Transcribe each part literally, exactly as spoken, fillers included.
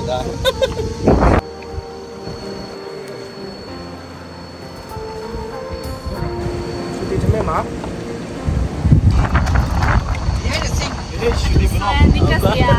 Shooting ทำไมมา Behind the scene. Ini shooting belum. Saya nikah ya.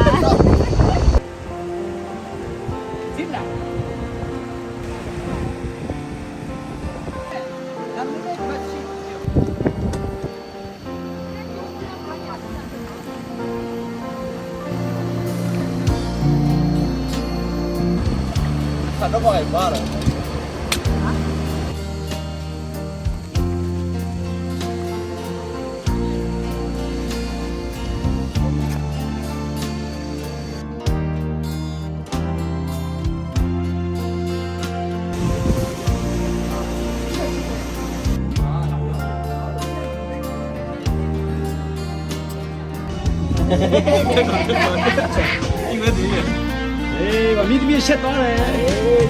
Ê, wa mi tmi shet taw le.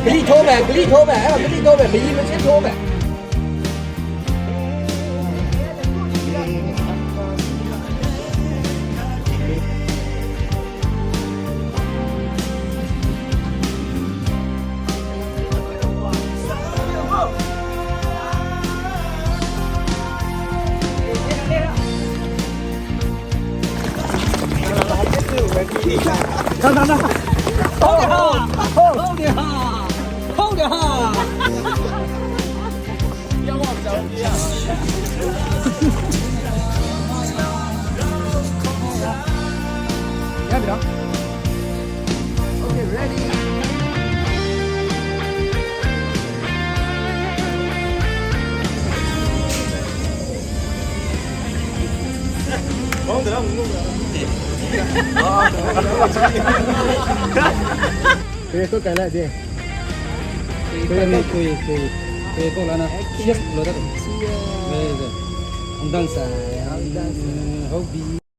Kali thaw bai, kali thaw bai, kali thaw bai, mayi ma shet thaw bai. Kwe ko kai la de. Kwe, kwe, kwe, kwe ko la na. Siap lo da. Kwe, kwe. Ang dang sa. Ang dang sa. Hau bi.